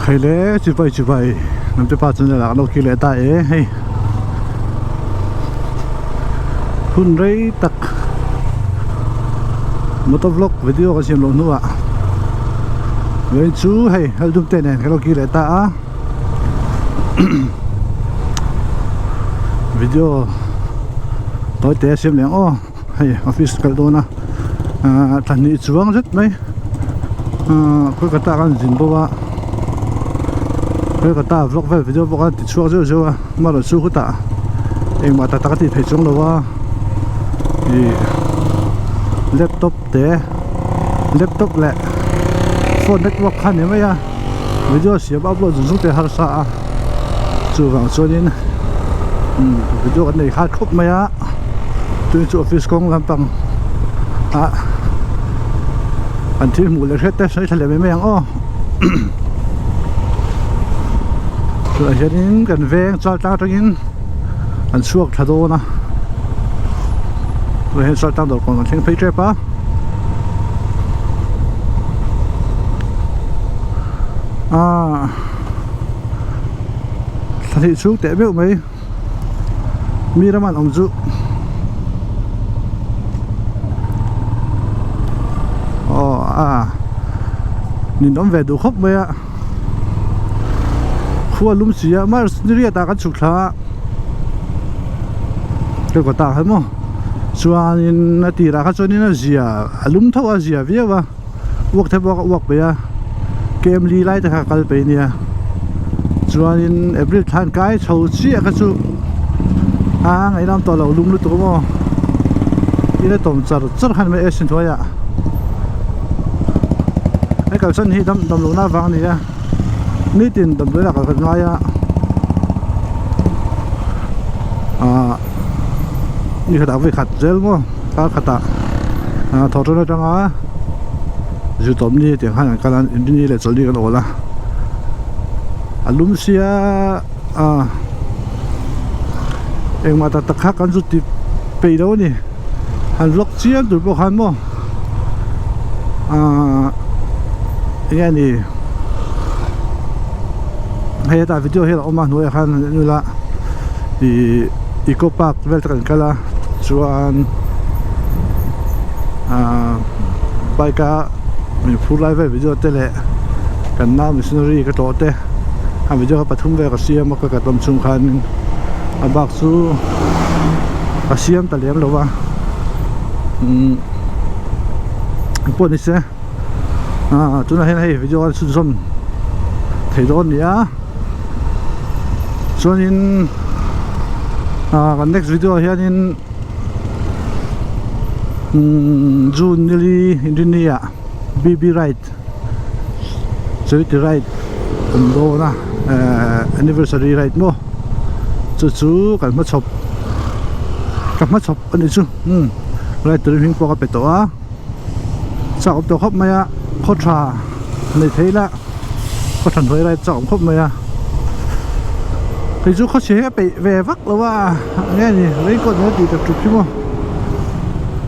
Hei le chibai chibai lam te pa chuan a lo kir leh ta e hei hun rei tak motor vlog video ka siam loh hnuah vawiin chu hei haldum te nen kan lo kir leh ta a video tawi te a siam leh ang aw. Hei office kal dawn a ahh thla hnih chuang zet mai ahh Kolkata ah khan zin bawk a Kolkata ah vlog vel video pawh khan ti chhuak zeuh zeuh a amaherawh chu khutah engmah tak tak a tih theih chuang lo a ih laptop te laptop leh phone network kha a ni mai a video siam upload zung zung te a harsa a chuvang chuanin video kan nei khat khawp mai a. Tui chu office kawng lampang ah an thil hmuh leh hriat te sawi thla leh mai mai ang aw tunah hianin kan veng chal tlang atangin an chhuak thla dawn a tunah hian chal tlang dawr kawn kan thleng phei tep a. Aaa thla hnih chhung teh meuh mai. Mi ram an awm chu aw a nin awm ve duh khawp mai a khua lum si a march ni riat ah kan chhuk thla a ka kawt ah khan maw chuanin a tirah kha chuanin a zia a lum tho a zia viau a. Uak te pawh ka uak peih a kem li lai te kha ka kal peih ania chuanin April thla an kai chho chiah kha chu a ngaihnawm tawh lo lum lutuk maw ila tawm char char khan mai acid hnuaiah hei kalsan hi dam dam lohna avang a ni a nitin damdawi lakah kan ngai a ahh ni khatah vawikhat zel maw kar khatah ah thawh tan atanga zir tawp ni tiang khan an kal a inrini leh chawlhni kan awl a a lum sia ah engmah tak tak kha kan zu ti peih lo a ni han vlog chiam tur pawh khan maw ah enge a ni hei hetah video hian a awm a hnuaiah khan en ula ih eco park vel te kan kal a chuan ah bike a min phur lai vel video te leh kan nau missionary ka tlawh te a video kha pathum vel ka siam a ka ka tawm chhung khan a bak chu ka siam ta lem lo va umm pawh ni se ah tunah hian hei video a chhunzawm thei dawn a ni a chuanin ah kan next video ah hianin umm June nili inrinni ah B B ride charity ride an dawn a ehh anniversary ride maw chu chu kan hmachhawp ka hmachhawp a nih chu umm ride turin hming pawh ka pe tawh a. Chak awm tawh khawp mai a khaw tha nei thei ila khaw tha hnuai lai chak awm khawp mai a kei chu khaw chhe hi a peih ve vak lo a enge ni raincoat nen a tih tak tuk hi maw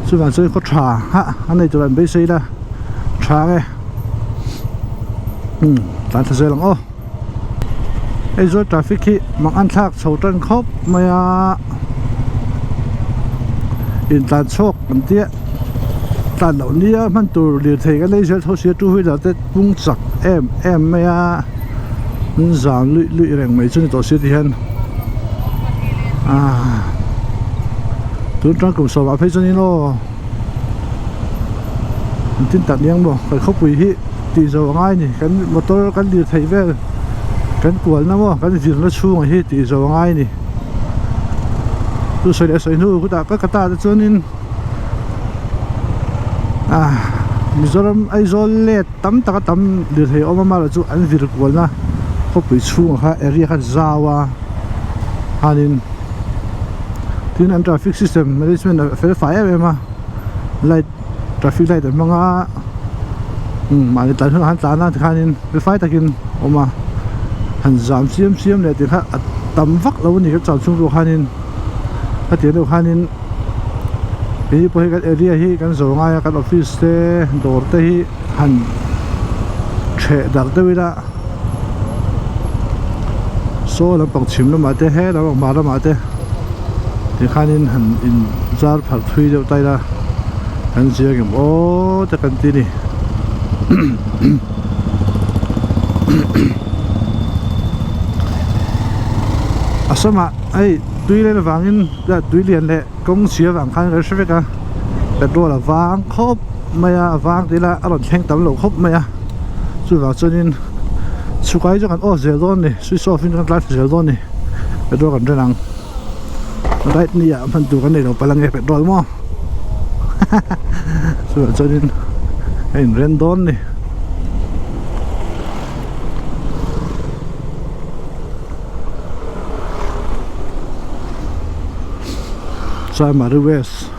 chuvang chuan khaw tha ha a nei tur an beisei ila tha ang e umm tlan thla zel ang aw Aizawl traffic hi mak an thlak chho tan khawp mai a intlan chhuak an tia tlan loh nia hman tur lirthei kan nei zel tho sia two wheeler te pung chak em em mai a an zam luih luih reng mai chu ni tawh sia ti hian ah tun tang kum sawmah phei chuan in aw an tin tak niang maw kan khawpui hi tih zo a ngai a ni kan motor kan lir theih vel kan kualna maw kan zirna chhungah hi tih zo a ngai a ni chu sawi leh sawi hnu khutah ka ka ta te chuanin ah Mizoram Aizawl let tam taka tam lir thei awm a mahla chu an vir kualna khawpui chhungah kha area kha zau a khanin. Tin an traffic system management a fel fai em em a light traffic light an hmang a umm mahni tlan hunah khan tlan a tikhanin fel fai takin a awm a han zam chiam chiam leh tih kha a tam vak lo a ni kan chau chhung ruah khanin hetiang deuh khanin keini pawh hi kan area hi kan zo ngai a kan office te dawr te hi han ṭheh darh deuh ila. Saw lampang chhim lamah te he lampang hmar lamah te tikhanin han in zar pharh thui deuh ta ila kan zia ngem aw te kan ti a ni. A samah hei tui len avangin tui lian leh kawng chhia vang khan kan hre vek a petrol a vang khawp mai a a vang tih ila a rawn thleng tam lo khawp mai a chuvang chuanin chhukai chu kan off zel dawn a ni switch off in kan tlai thla zel dawn a ni petrol kan ren ang right ni ah hman tur kan nei lo palh ange petrol maw chuvang chuanin a in ren dawn a ni. Chaimari West.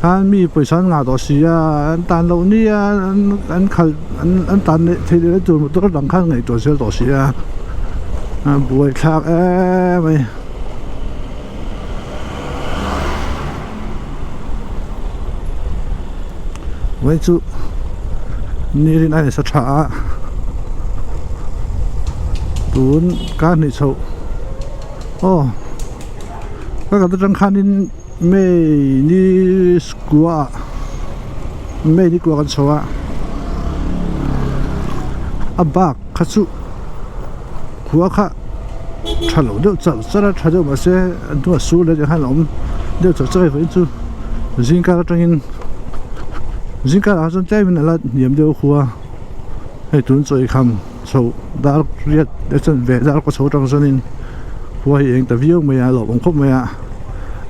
Khan mi pawisa an ngah tawh si a an tan loh nia an khalh an tan leh theih leh tur motor dang khan ngaihtuah zel tawh si a a buaithlak em mai. Vawiin chu ni rin a insa tha a tun kar hnih chhoh aw ka kal atang khanin May ni kua ah May ni kua kan chho a a bak kha chu. Khua kha tha lo deuh char char a tha deuh mahse a hnua sur leh khan a awm deuh char char a vawiin chu zing kar atangin zing karah chuan tlem in a la hniam deuh a khua hei tun chaw eikham chho dar riat te chuan ve dar kaw chho atang chuanin khua hi eng ta viau mai a a lawmawm khawp mai a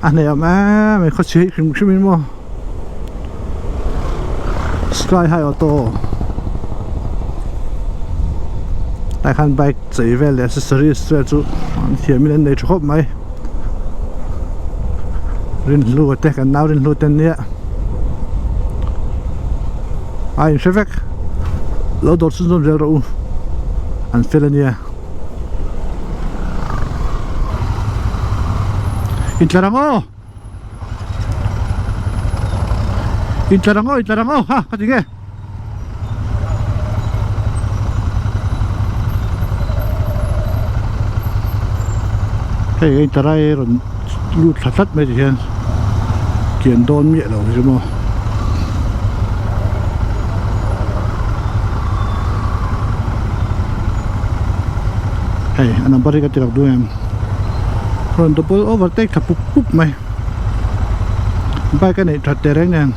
a hneh awm em mai khawchhia hi hrim hrim in maw. Sky high auto lai khan bike chei vel leh accessories vel chu an thiam in an nei tha khawp mai rinhlu te kan nau rinhlu te an nia a in hre vek lo dawr chhunzawm zel rawh u an fel ania intlar ang aw. Intlar ang aw intlar ang aw ha ka ti nge. Hei a intlar ai rawn lut thla tlat mai ti hian kian dawn miah lo hi chu maw. Hei a number hi ka ti rak duh em. Rawn double overtake tha pup pup mai bike a neih that teh reng nen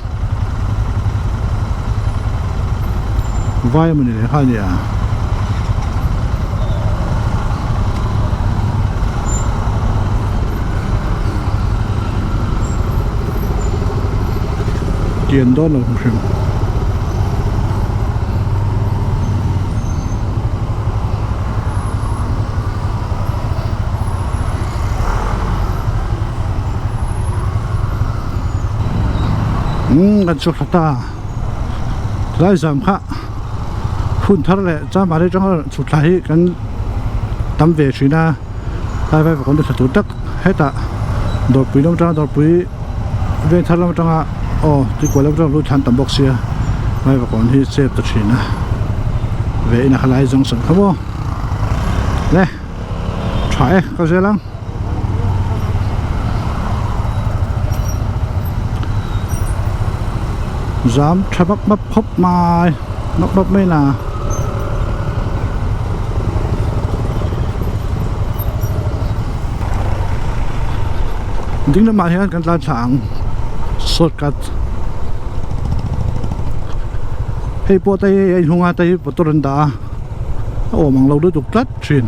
vai emawni leh nghal nia kian dawn lo hmu hrim. Umm kan chhuak thla ta tilai zam kha hun thar leh chamari atanga chhuk thla hi kan tam ve thin a tlai vai pakawng te thla tur tak hetah dawrpui lam atanga dawrpui veng thar lam atanga aw tuikual lam atanga lut thlan tam bawk sia vai pakawng hi chep ta thin a ve in a khalai junction kha maw. Le tha e ka zel ang zam tha bap bap khawp mai bap bap mai la ding lamah hian kan tlan thla ang shortcut hei pawh te hi a inhung a te hi motor an dah a. A awm ang lo lutuk tlat thin.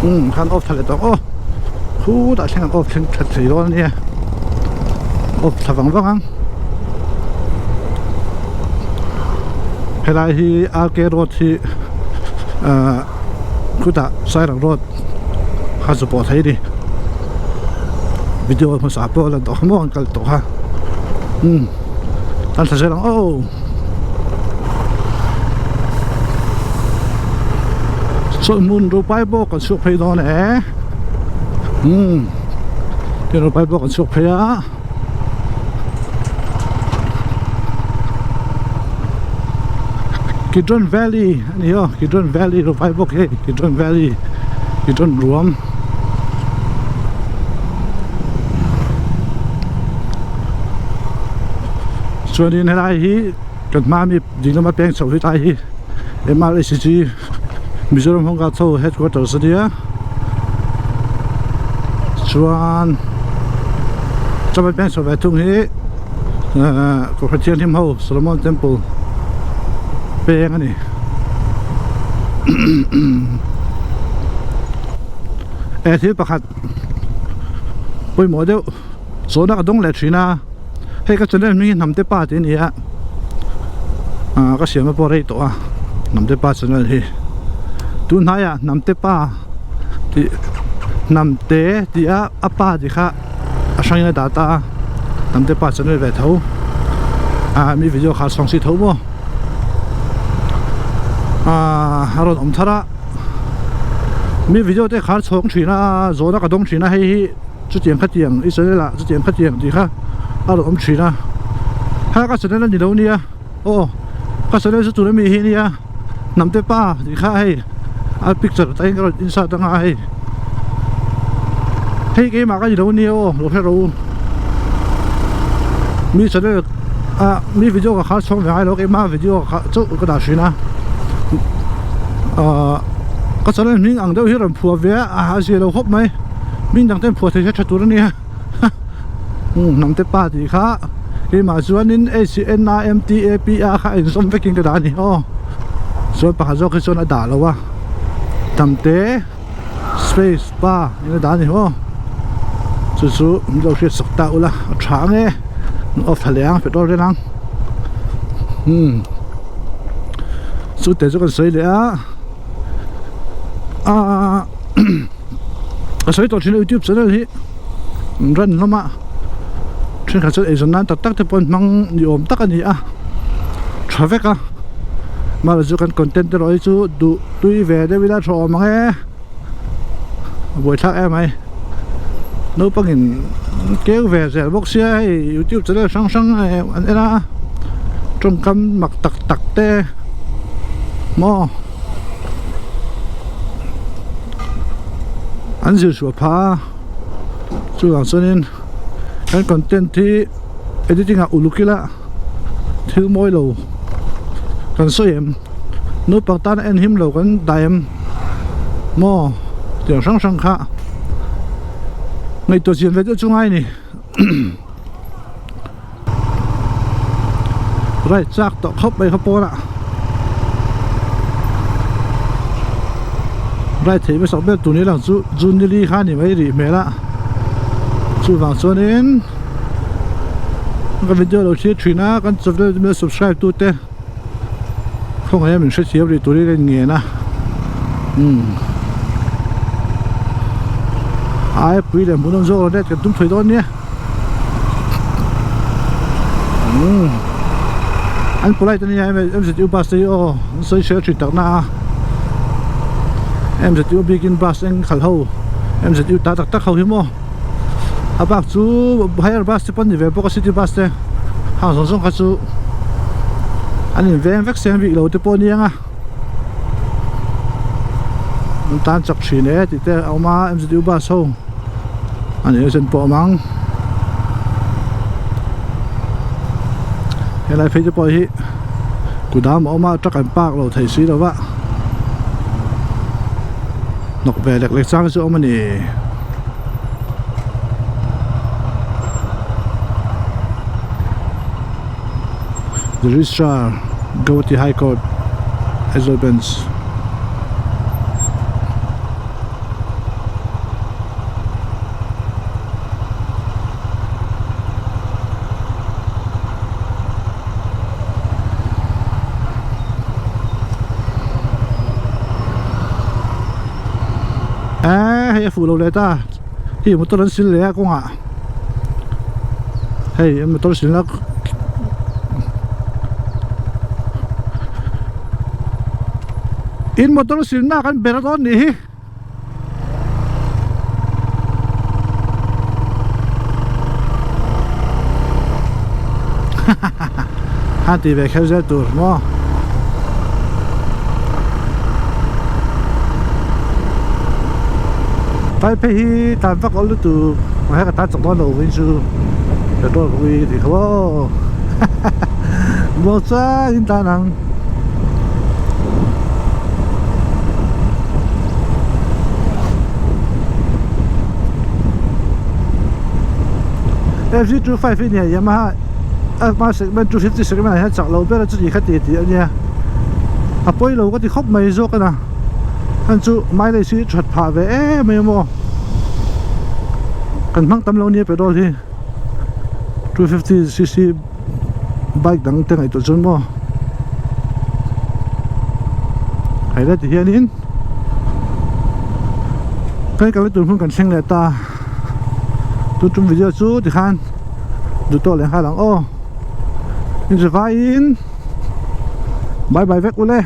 Umm khan off tha leh tawh aw khutah thleng ang off thleng tha thei dawn ania off thla vang vang ang helai hi RK road hi ahh khutah Sairang road kha chu pawh thei a ni. Video hmasa pawh a lan tawh kha maw an kal tawh kha umm an thla zel ang aw. Chawlhhmun Rupai pawh kan chhuak phei dawn e umm tin Rupai pawh kan chhuak phei a. Kidron Valley a ni aw Kidron Valley Rupai bawk hi Kidron Valley Kidron ruam. Chuanin helai hi kan hma mi ding lama peng chho hi tlai hi M_R_H_G Mizoram Home Guard ho headquarters a nia chuan chawhmeh peng chho ve thung hi ahh Kohhran Thianghlim ho Solomon Temple peng a ni he thil pakhat pawimawh deuh Chawhna ka dawng leh thin a hei ka channel hming hi Hnamte Pa tih a ni a ah ka siamna pawh a rei tawh a Hnamte Pa channel hi tun hnaiah Hnamte Pa tih Hnamte tih a a pa tih kha a hrangin a dah ta a Hnamte Pa channel ve tho ah mi video kha a chhawng si tho maw ah a rawn awm thar a mi video te kha a chhawng thin a zawhna ka dawng thin a hei hi. Chutiang khatiang i channel ah chutiang khatiang tih kha a rawn awm thin a ha ka channel a ni lo nia aw ka channel chu tuna mi hi nia hnamte pa tih kha hei a picture atangin ka rawn insert anga hei hei keimah ka ni lo nia aw lo hre rawh u mi channel ah mi video ka khar chhuak ve ngai lo keimah video kha chauh ka dah thin a ahh ka channel hming ang deuh hi rawn phuah ve a a zia lo khawp mai. Hming dang ten phuah thei se tha tur a nia hnam te pa tih kha keimah chuanin H N A M T A P A kha a inzawm vekin ka dah a ni aw chuan pakhat zawk hi chuan a dah lo a hnam te space pa in a dah a ni aw chu chu min lo hriat sak ta ula a tha ang e an off thla leh ang petrol ren ang umm chu te chu kan sawi leh a aaa. Ka sawi tawh thin a youtube channel hi an run hlawm a thenkhat chuan eizawn nan tak tak te pawh an hmang ni awm tak a ni a tha vek a mahla chu kan content erawh hi chu duh tui ve deuh ila tha awm ang e a buaithlak em mai naupangin keu ve zel bawk sia hei youtube channel hrang hrang an en a tawngkam mak tak tak te maw. An zir chhuah phah a chuvang chuanin kan content hi editing ah uluk ila thil mawi lo kan sawi em naupang tan a en him lo kan dah em maw tiang hrang hrang kha ngaihtuah chian ve deuh chu ngai a ni. Right chak tawh khawp mai kha pawnah right theih hmasak ber tur ni lang chu June ni li kha a ni mai rih hmel a chuvang chuanin ka video lo thlir thin a kan channel te subscribe tu te khawngaih a min hrethiam rih turin ka inngen a umm ai pui leh hmuhnawm zawk lo net kan tum thei dawn nia. Umm an polite a nia M_Z_U bus te hi aw an sawi hriat thin tak na a M_Z_U bikin bus eng khalh ho M_Z_U ta tak tak ho hi maw a bak chu higher bus te pawh an ni ve bawk a city bus te hang zawng zawng kha chu an inveng vek seng bik lo te pawh a ni ang a an tan chak thin e tih te a awm a M_Z_U bus ho. A nih sen pawh a awm ang helai phei te pawh hi kudam a awm a truck an park lo thei si lo va hnawk ve lek lek chang chu a awm a ni. The Registrar Guwahati High Court Aizawl Bench. Eee hei a fuh lo leh ta hei motor an sil leh a kawngah hei motor silna In motor silna kan ber dawn nih hi. Han ti ve kher zel tur maw. Taipei hi tan vak awl lutuk mahse ka tan chak dawn lo vin chu petrol ka ui tih kha aw maw chuan in tan ang. F 25 hi nia Yamaha a segment 250 segment ah hian chak lo ber a chuti kha ti tih a nia a pawi lo ka ti khawp mai zawk a na hman chu mileage hi that phah ve em em maw kan hmang tam lo nia petrol hi 250 cc bike dang te ngaihtuah chuan maw hei la ti hianin kan kal na tur hmun kan thleng leh ta tu tum video chu tikhan duh tawh leh nghal ang aw inzivaiin bye bye vek ule.